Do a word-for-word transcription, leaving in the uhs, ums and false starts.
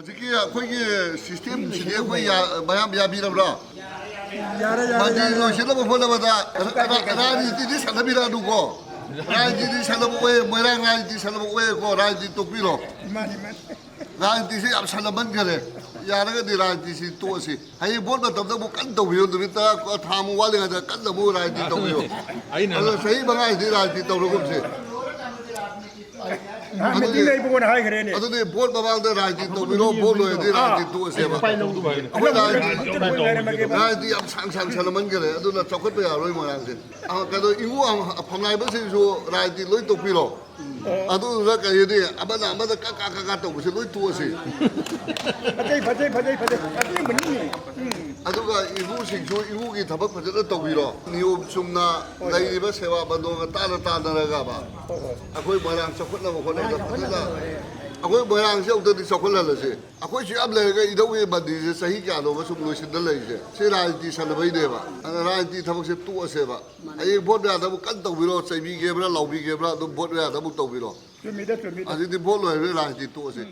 ꯍꯧꯖꯤꯛꯀꯤ ꯑꯩꯈꯣꯏꯒꯤ system ꯁꯤꯗꯤ ꯑꯩꯈꯣꯏ ꯌꯥ-, ꯃꯌꯥꯝ ꯌꯥꯕꯤꯔꯕ꯭ꯔꯥ? ꯌꯥꯔꯦ, ꯌꯥꯔꯦ, ꯃꯗꯨ ꯌꯥꯔꯦ꯫ ꯂꯣꯏꯁꯤꯟꯅꯕ ꯍꯣꯠꯅꯕꯗ ꯔꯥ-, ꯔꯥ-, ꯔꯥꯖꯅꯤꯇꯤꯗꯤ ꯁꯥꯟꯅꯕꯤꯔꯛꯑꯅꯨꯀꯣ꯫ ꯔꯥꯖꯅꯤꯇꯤ ꯁꯥꯟꯅꯕ ꯑꯣꯏꯌꯦ, ꯃꯣꯏꯔꯥꯡ ꯔꯥꯖꯅꯤꯇꯤ ꯁꯥꯟꯅꯕ ꯑꯣꯏꯌꯦꯀꯣ, ꯔꯥꯖꯅꯤꯇꯤ ꯇꯣꯛꯄꯤꯔꯣ꯫ ꯃꯥꯅꯤ, ꯃꯥꯅꯤ꯫ ꯔꯥꯖꯅꯤꯇꯤꯁꯦ ꯌꯥꯝ ꯁꯥꯟꯅꯃꯟꯈꯔꯦ꯫ ꯌꯥꯔꯒꯗꯤ ꯔꯥꯖꯅꯤꯇꯤꯁꯤ ꯇꯣꯛꯑꯁꯤ꯫ ꯍꯌꯦꯡ ꯚꯣꯠ ꯃꯇꯝꯗ ꯑꯃꯨꯛ ꯀꯟꯅ ꯇꯧꯕꯤꯌꯨ, ꯅꯨꯃꯤꯠ ꯇꯔꯥ, ꯊꯥ ꯑꯃꯨꯛ ꯋꯥꯠꯂꯤꯉꯩꯗ ꯀꯟꯅ ꯑꯃꯨꯛ ꯔꯥꯖꯅꯤꯇꯤ ꯇꯧꯕꯤꯌꯨ꯫ ꯑꯩꯅ ꯑꯗꯣ ꯆꯍꯤ ꯃꯉꯥꯗꯤ ꯔꯥꯖꯅꯤꯇꯤ ꯇꯧꯔꯒꯨꯝꯁꯤ꯫ ꯃꯤꯇꯤꯡ ꯂꯩꯕꯀꯣꯅ ꯍꯥꯏꯈ꯭ꯔꯦꯅꯦ꯫ ꯑꯗꯨꯗꯤ ꯚꯣꯠ ꯃꯃꯥꯡꯗ ꯔꯥꯖꯅꯤꯇꯤ ꯇꯧꯕꯤꯔꯣ, ꯚꯣꯠ ꯂꯣꯏꯔꯗꯤ ꯔꯥꯖꯅꯤꯇꯤ ꯇꯣꯛꯑꯁꯦꯕ꯫ ꯑꯩꯈꯣꯏ ꯔꯥꯖꯅꯤꯇꯤ, ꯔꯥꯖꯅꯤꯇꯤ ꯌꯥꯝ ꯁꯥꯡ ꯁꯥꯡ ꯁꯥꯟꯅꯃꯟꯈꯔꯦ, ꯑꯗꯨꯅ ꯆꯥꯎꯈꯠꯄ ꯌꯥꯔꯣꯏ ꯃꯣꯏꯔꯥꯡꯁꯦ꯫ ꯑ, ꯀꯩꯅꯣ, ꯏꯉꯨ ꯑ-, ꯐꯝꯅꯥꯏꯕꯁꯤꯡꯁꯨ ꯔꯥꯖꯅꯤꯇꯤ ꯂꯣꯏ ꯇꯣꯛꯄꯤꯔꯣ꯫ ꯑꯗꯨꯗꯨꯅ ꯀꯔꯤꯗꯤ ꯑꯃꯅ ꯑꯃꯗ ꯀꯛ ꯀꯥ ꯀꯛ ꯀꯥ ꯇꯧꯕꯁꯦ ꯂꯣꯏ ꯇꯣꯛꯑꯁꯤ꯫ ꯐꯖꯩ, ꯐꯖꯩ, ꯐꯖꯩ, ꯐꯖꯩ꯫ ꯑꯁꯦꯡꯕꯅꯤꯅꯦ꯫ ꯎꯝ꯫ ꯑꯗꯨꯒ ꯏꯉꯨꯁꯤꯡꯁꯨ ꯏꯉꯨꯒꯤ ꯊꯕꯛ ꯐꯖꯅ ꯇꯧꯕꯤꯔꯣ꯫ ꯅꯤꯌꯣꯝ ꯆꯨꯝꯅ ꯍꯣꯏ, ꯍꯣꯏ꯫ ꯂꯩꯔꯤꯕ ꯁꯦꯕꯥ ꯕꯟꯗꯣꯒ ꯇꯥꯟꯅ ꯇꯥꯟꯅꯔꯒꯕ ꯍꯣꯏ, ꯍꯣꯏ꯫ ꯑꯩꯈꯣꯏ ꯃꯣꯏꯔꯥꯡ ꯆꯥꯎꯈꯠꯅꯕ ꯍꯣꯠꯅꯕꯗ ꯐꯖꯅ ꯑꯩꯈꯣꯏ ꯃꯣꯏꯔꯥꯡꯁꯦ ꯑꯃꯨꯛꯇꯗꯤ ꯆꯥꯎꯈꯠꯍꯜꯂꯁꯤ꯫ ꯑꯩꯈꯣꯏꯁꯨ ꯌꯥꯝ ꯂꯩꯔꯒ ꯏꯙꯧꯒꯤ ꯃꯟꯗꯤꯔꯁꯦ ꯆꯍꯤ ꯀꯌꯥꯅꯣꯃ ꯁꯨꯝ ꯂꯣꯏꯁꯤꯟꯗ ꯂꯩꯔꯤꯁꯦ꯫ ꯁꯤ ꯔꯥꯖꯅꯤꯇꯤ ꯁꯥꯟꯅꯕꯩꯅꯦꯕ꯫ ꯑꯗꯨꯅ ꯔꯥꯖꯅꯤꯇꯤ ꯊꯕꯛꯁꯦ ꯇꯣꯛꯑꯁꯦꯕ꯫ ꯍꯌꯦꯡ ꯚꯣꯠ ꯃꯌꯥꯗ ꯑꯃꯨꯛ ꯀꯟꯅ ꯇꯧꯕꯤꯔꯣ, ꯆꯩꯕꯤꯒꯦꯕ꯭ꯔꯥ, ꯂꯥꯎꯕꯤꯒꯦꯕ꯭ꯔꯥ, ꯑꯗꯨꯝ ꯚꯣꯠ ꯃꯌꯥꯗ ꯑꯃꯨꯛ ꯇꯧꯕꯤꯔꯣ꯫ ꯆꯨꯝꯃꯤꯗ, ꯆꯨꯝꯃꯤꯗ꯫ ꯑꯗꯨꯗꯤ ꯚꯣꯠ ꯂꯣꯏꯔꯦ, ꯔꯥꯖꯅꯤꯇꯤ ꯇꯣꯛꯑꯁꯦ꯫